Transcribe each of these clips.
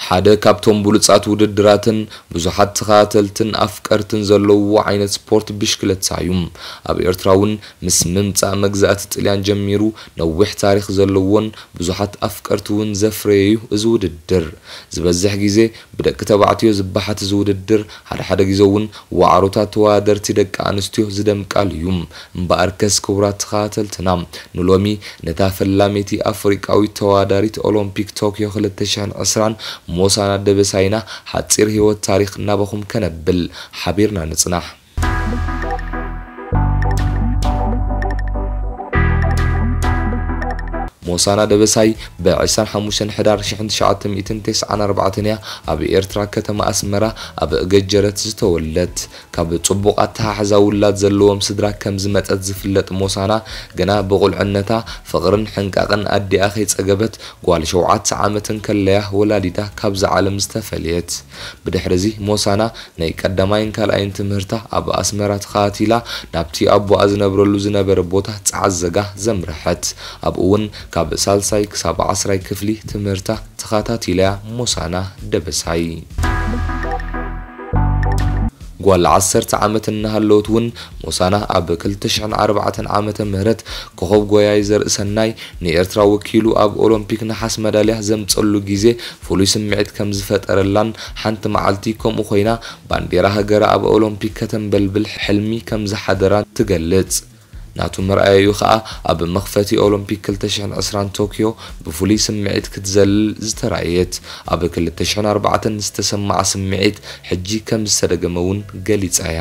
ሓደ ካብቶም ብሉጻት ውድድራትን ብዙሓት ተኸታተልትን ኣፍቀርትን ዘለውዎ ዓይነት ስፖርት ብሽክለታ እዩ። ኣብ ኤርትራ እውን ምስ ምምጻእ መግዛእቲ ጥልያን ጀሚሩ ነዊሕ ታሪኽ ዘለዎን ብዙሓት ኣፍቀርቲ እውን ዘፍረየ እዩ እዚ ውድድር። ዝበዝሕ ግዜ ብደቂ ተባዕትዮ ዝበሓት እዚ ውድድር፣ ሓደ ሓደ ግዜ እውን ዋዕሮታት ተወዳደርቲ ደቂ ኣንስትዮ ዝደምቃሉ እዩ። እምበኣርከስ ክቡራት ተኸታተልትና፣ ንሎሚ ነታ ፈላመይቲ ኣፍሪቃዊት ተወዳዳሪት ኦሎምፒክ ቶክዮ ክልተ ሽሕን ዕስራን ሞሳና ደበሳይ ኢና ሓጺር ህይወት ታሪኽ ናባኹም ከነብል ሓቢርና ንጽናሕ። ሞሳና ደበሳይ ብ ዕስራን ሓሙሽተን ሕዳር ሽሕን ትሽዓተ ሚእትን ተስዓን ኣርባዕተን እያ ኣብ ኤርትራ ከተማ ኣስመራ ኣብ ገጀረት ዝተወልደት። ካብ ጽቡቕ ኣተሓሕዛ ውላድ ዘለዎም ስድራ ከም ዝመጸት ዝፍለጥ ሞሳና፣ ግና ብቑልዕነታ ፍቕርን ሕንቃቕን ኣዲኣ ከይጸገበት ጓል ሸውዓተ ዓመት እንከለያ ወላዲታ ካብዛ ዓለም ዝተፈልየት። ብድሕርዚ ሞሳና ናይ ቀዳማይን ካልኣይን ትምህርታ ኣብ ኣስመራ ተኸታቲላ ናብቲ ኣቦኣ ዝነብረሉ ዝነበረ ቦታ ጸዓዘጋ ዘምርሐት። ኣብኡ እውን ካብ ሳልሳይ ክሳብ ዓስራይ ክፍሊ ትምህርታ ተኸታቲላ እያ ሞሳና ደበሳይ። ጓል ዓሰርተ ዓመት እናሃለወት እውን ሞሳና ኣብ ክልተ ሽሕን ኣርባዕተን ዓመተ ምህረት ኮኸብ ጎያይ ዘርእሰናይ ንኤርትራ ወኪሉ ኣብ ኦሎምፒክ ነሓስ መዳልያ ዘምጸሉ ግዜ ፍሉይ ስምዒት ከም ዝፈጠረላን ሓንቲ መዓልቲ ከምኡ ኮይና ባንዴራ ሃገራ ኣብ ኦሎምፒክ ከተንበልብል ሕልሚ ከም ዝሓደራን ትገልጽ። ናቱ መርኣያኡ ከኣ ኣብ መኽፈቲ ኦሎምፒክ ክልተ ሽሕን ዕስራን ቶክዮ ብፍሉይ ስምዒት ክትዘልል ዝተራእየት፣ ኣብ ክልተ ሽሕን ኣርባዕተን ዝተሰምዓ ስምዒት ሕጂ ከም ዝተደገመ እውን ገሊጻ እያ።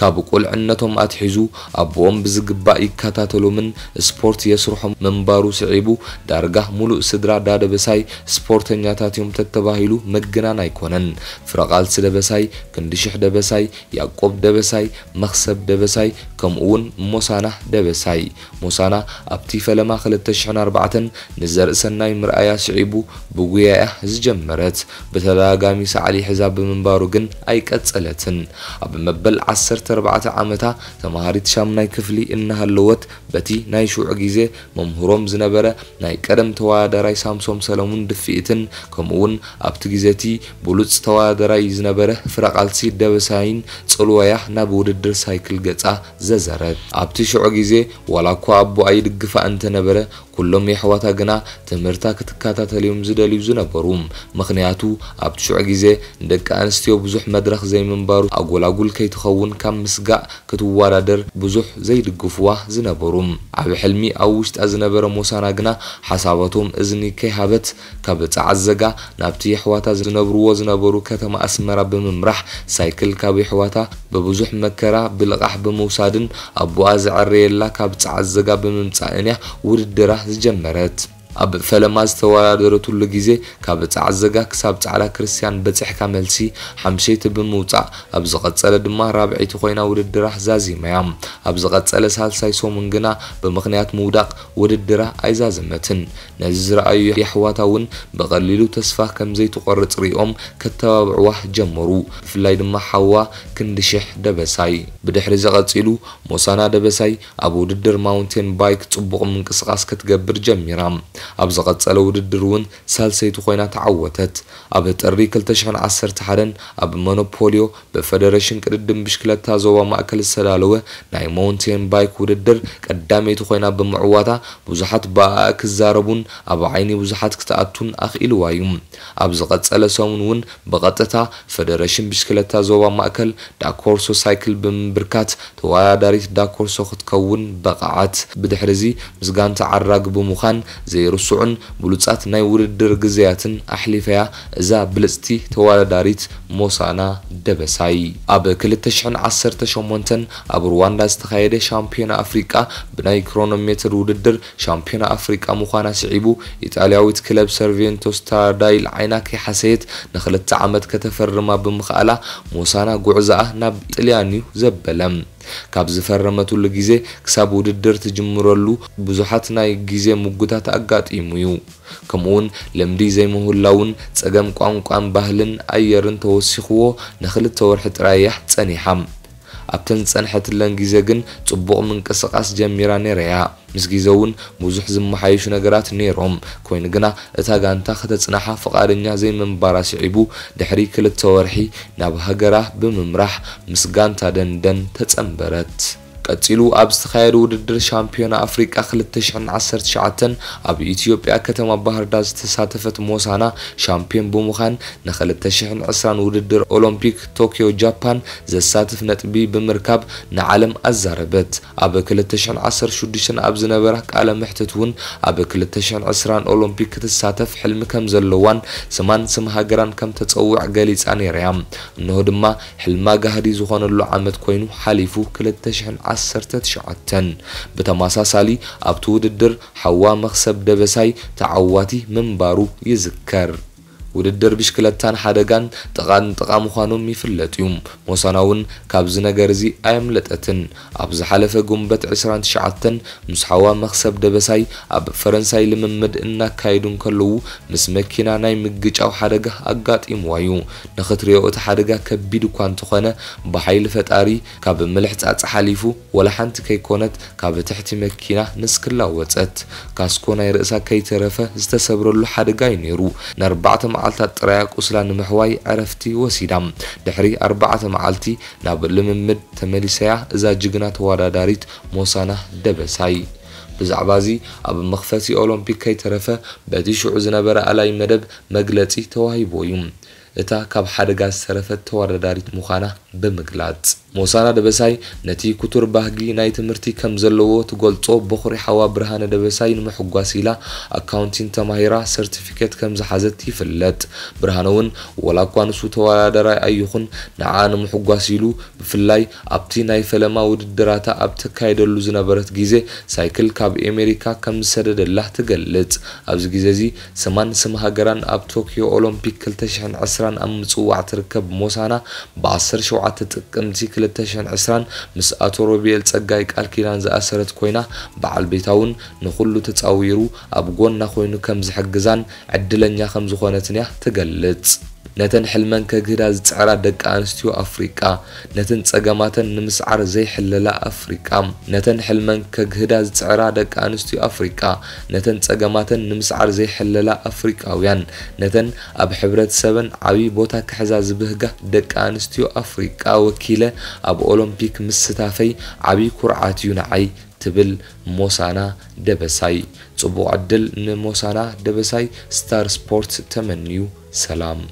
ካብ ቁልዕነቶም ኣትሒዙ ኣቦኦም ብዝግባእ ይከታተሎምን ስፖርት የስርሖም ምንባሩ ስዒቡ፣ ዳርጋ ሙሉእ ስድራ ዳደበሳይ ስፖርተኛታት እዮም ተተባሂሉ ምግናን ኣይኮነን። ፍረቓልሲ ደበሳይ፣ ክንድሽሕ ደበሳይ፣ ያቆብ ደበሳይ፣ መኽሰብ ደበሳይ፣ ከምኡውን ሞሳና ደበሳይ። ሞሳና ኣብቲ ፈለማ ክልተ ሽሕን ኣርባዕተን ንዘርእሰናይ ምርኣያ ስዒቡ ብጉያያ ዝጀመረት፣ ብተደጋጋሚ ሳዕሊ ሒዛ ብምንባሩ ግን ኣይቀጸለትን። ኣብ መበል ዓሰርተ ኣርባዕተ ዓመታ ተማሃሪት ሻምናይ ክፍሊ እናሃለወት በቲ ናይ ሽዑ ግዜ መምህሮም ዝነበረ ናይ ቀደም ተወዳዳራይ ሳምሶም ሰለሙን ድፍኢትን ከምኡውን ኣብቲ ግዜ እቲ ብሉጽ ተወዳዳራይ ዝነበረ ፍረቓልሲ ደበሳይን ጽልዋያ ናብ ውድድር ሳይክል ገጻ ዘዘረት። ኣብቲ ሽዑ ግዜ ዋላ እኳ ኣቦኣ ይድግፋ እንተነበረ፣ ኩሎም የሕዋታ ግና ትምህርታ ክትከታተል እዮም ዝደልዩ ዝነበሩ። ምኽንያቱ ኣብቲ ሽዑ ግዜ ንደቂ ኣንስትዮ ብዙሕ መድረኽ ዘይምንባሩ ኣጎላጉል ከይትኸውን ካብ ምስጋእ ክትወዳደር ብዙሕ ዘይድግፍዋ ዝነበሩ። ዓቢ ሕልሚ ኣብ ውሽጣ ዝነበረ ሞሳና ግና ሓሳባቶም እዝኒ ከይሃበት ካብ ጸዓዘጋ ናብቲ የሕዋታ ዝነብርዎ ዝነበሩ ከተማ ኣስመራ ብምምራሕ ሳይክል ካብ የሕዋታ ብብዙሕ መከራ ብልቓሕ ብምውሳድን ኣቦኣ ዘዐረየላ ካብ ጸዓዘጋ ብምምጻእን እያ ውድድራ ዝጀመረት። ኣብ ፈለማ ዝተወዳደረትሉ ግዜ ካብ ጸዓዘጋ ክሳብ ጻዕዳ ክርስትያን በጺሕካ መልሲ ሓምሸይቲ ብምውጻእ ኣብ ዝቐጸለ ድማ ራብዐይቲ ኮይና ውድድራ ዛዚማ እያ። ኣብ ዝቐጸለ ሳልሳይ ሰሙን ግና ብምኽንያት ምውዳቕ ውድድራ ኣይዛዘመትን። ነዚ ዝረኣዩ የሕዋታ እውን ብቐሊሉ ተስፋ ከም ዘይትቖርጽ ሪኦም ከተባብዕዋ ጀመሩ። ብፍላይ ድማ ሓዋ ክንዲ ሽሕ ደበሳይ። ብድሕሪ እዚ ቀጺሉ ሞሳና ደበሳይ ኣብ ውድድር ማውንቴን ባይክ ጽቡቕ ምንቅስቓስ ክትገብር ጀሚራ። ኣብ ዝቐጸለ ውድድር እውን ሳልሰይቲ ኮይና ተዓወተት። ኣብ ጥሪ ክልተ ሽሕን ዓሰርተ ሓደን ኣብ ሞኖፖልዮ ብፈደረሽን ቅድድም ብሽክለታ ዞባ ማእከል ዝተዳለወ ናይ ማውንቴን ባይክ ውድድር ቀዳመይቲ ኮይና ብምዕዋታ ብዙሓት ብኣኣ ክዛረቡን ኣብ ዓይኒ ብዙሓት ክትኣቱን ኣኽኢልዋ እዩ። ኣብ ዝቐጸለ ሰሙን እውን ብቐጥታ ፈደረሽን ብሽክለታ ዞባ ማእከል ዳኮርሶ ሳይክል ብምብርካት ተወዳዳሪት ዳኮርሶ ክትከውን በቕዓት። ብድሕሪ እዚ ምስ ጋንታ ዓራግ ብምዃን ዘይርስዑን ብሉጻት ናይ ውድድር ግዜያትን ኣሕሊፈያ እዛ ብልጽቲ ተወዳዳሪት ሞሳና ደበሳይ። ኣብ ክልተ ሽሕን ዓሰርተ ሸሞንተን ኣብ ሩዋንዳ ዝተኻየደ ሻምፒዮና ኣፍሪቃ ብናይ ክሮኖሜትር ውድድር ሻምፒዮና ኣፍሪቃ ምዃና ስዒቡ፣ ኢጣልያዊት ክለብ ሰርቬንቶ ስታርዳይል ዓይና ከይሓሰየት ንኽልተ ዓመት ከተፈርማ ብምኽኣላ፣ ሞሳና ጉዕዞኣ ናብ ጥልያን እዩ ዘበለ። ካብ ዝፈረመትሉ ግዜ ክሳብ ውድድር ትጅምረሉ ብዙሓት ናይ ግዜ ምጉታት ኣጋጢሙ እዩ። ከምኡውን ልምዲ ዘይምህላውን ጸገም ቋንቋን ባህልን ኣየርን ተወሲኽዎ ንኽልተ ወርሒ ጥራይ እያ ጸኒሓ። ኣብተን ዝጸንሐትለን ግዜ ግን ጽቡቕ ምንቅስቓስ ጀሚራ ነይራ እያ። ምስ ግዜ እውን ብዙሕ ዝመሓየሹ ነገራት ነይሮም። ኮይኑ ግና እታ ጋንታ ከተጽንሓ ፍቓደኛ ዘይምንባራ ስዒቡ ድሕሪ ክልተ ወርሒ ናብ ሃገራ ብምምራሕ ምስ ጋንታ ደንደን ተጸንበረት። ቀጺሉ ኣብ ዝተኻየደ ውድድር ሻምፒዮና ኣፍሪቃ ክልተ ሽሕን ዓሰርተ ትሽዓተን ኣብ ኢትዮጵያ ከተማ ባህር ዳር ዝተሳተፈት ሞሳና ሻምፒዮን ብምዃን ን ክልተ ሽሕን ዕስራን ውድድር ኦሎምፒክ ቶኪዮ ጃፓን ዘሳትፍ ነጥቢ ብምርካብ ንዓለም ኣዛረበት። ኣብ ክልተ ሽሕን ዓሰርተ ሽዱሽተን ኣብ ዝነበራ ቃለ መሕትት እውን ኣብ ክልተ ሽሕን ዕስራን ኦሎምፒክ ክትሳተፍ ሕልሚ ከም ዘለዋን ስማን ስም ሃገራን ከም ተጸውዕ ገሊጻ ነይራ እያ። እንሆ ድማ ሕልማ ጋህዲ ዝኾነሉ ዓመት ኮይኑ ሓሊፉ ክልተ ሽሕን ዓሰርተ ትሽዓተን። ብተመሳሳሊ ኣብቲ ውድድር ሓዋ መኽሰብ ደበሳይ ተዓዋቲ ምንባሩ ይዝከር። ውድድር ብሽክለታን ሓደጋን ጥቓን ጥቓ ምዃኖም ይፍለጥ እዩ። ሞሳና እውን ካብዚ ነገር እዚ ኣየምለጠትን። ኣብ ዝሓለፈ ጉንበት ዕስራን ትሽዓተን ምስ ሓዋ መኽሰብ ደበሳይ ኣብ ፈረንሳይ ልምምድ እናካየዱ እንከለዉ ምስ መኪና ናይ ምግጫው ሓደጋ ኣጋጢምዋ እዩ። ንኽትሪኦ እቲ ሓደጋ ከቢድ እኳ እንተኾነ ብሓይሊ ፈጣሪ ካብ ምልሕጻጽ ሓሊፉ ወላ ሓንቲ ከይኮነት ካብ ትሕቲ መኪና ንስክላ ወጸት። ካስኮ ናይ ርእሳ ከይተረፈ ዝተሰብረሉ ሓደጋ እዩ ነይሩ። ንኣርባዕተ መዓልታት ጥራያ ቁስላ ንምሕዋይ ዕረፍቲ ወሲዳ። ድሕሪ ኣርባዕተ መዓልቲ ናብ ልምምድ ተመሊሰያ እዛ ጅግና ተወዳዳሪት ሞሳና ደበሳይ። ብዛዕባ እዚ ኣብ መኽፈቲ ኦሎምፒክ ከይተረፈ በቲ ሽዑ ዝነበረ ኣላይ መደብ መግለጺ ተዋሂቡ እዩ። እታ ካብ ሓደጋ ዝተረፈት ተወዳዳሪት ምዃና ብምግላጽ። ሞሳና ደበሳይ ነቲ ክቱር ባህጊ ናይ ትምህርቲ ከም ዘለዎ ትገልጾ በኹሪ ሓዋ ብርሃነ ደበሳይ ንምሕጓስ ኢላ ኣካውንቲን ተማሂራ ሰርቲፊኬት ከም ዝሓዘት ይፍለጥ። ብርሃነ እውን ወላ እኳ ንሱ ተወዳዳራይ ኣይኹን ንዓ ንምሕጓስ ኢሉ ብፍላይ ኣብቲ ናይ ፈለማ ውድድራታ ኣብ ተካየደሉ ዝነበረት ግዜ ሳይክል ካብ ኤሜሪካ ከም ዝሰደደላ ትገልጽ። ኣብዚ ግዜ እዚ ስማን ስም ሃገራን ኣብ ቶኪዮ ኦሎምፒክ ክልተ ሽሕን ዕስራን ኣብ ምጽዋዕ ትርከብ ሞሳና ብ ዓሰርተ ሸውዓተ ጥቅምቲ ክልተ ሽሕን ዕስራን ምስ ኣቶ ሮቢኤል ጸጋይ ቃል ኪዳን ዝኣሰረት ኮይና በዓል ቤታ እውን ንኹሉ ተጻዊሩ ኣብ ጎና ኮይኑ ከም ዝሕግዛን ዕድለኛ ከም ዝኾነትን እያ ትገልጽ። ነተን ሕልመን ከግህዳ ዝጽዕራ ደቂ ኣንስትዮ ኣፍሪቃ፣ ነተን ጸገማተን ንምስዓር ዘይሕለላ ኣፍሪቃ፣ ነተን ሕልመን ከግህዳ ዝጽዕራ ደቂ ኣንስትዮ ኣፍሪቃ፣ ነተን ጸገማተን ንምስዓር ዘይሕለላ ኣፍሪቃውያን፣ ነተን ኣብ ሕብረተሰበን ዓቢ ቦታ ክሕዛ ዝብህጋ ደቂ ኣንስትዮ ኣፍሪቃ ወኪለ ኣብ ኦሎምፒክ ምስታፈይ ዓቢ ኩርዓት እዩ ንዓይ ትብል ሞሳና ደበሳይ። ጽቡቕ ዕድል ንሞሳና ደበሳይ። ስታር ስፖርት ተመንዩ። ሰላም።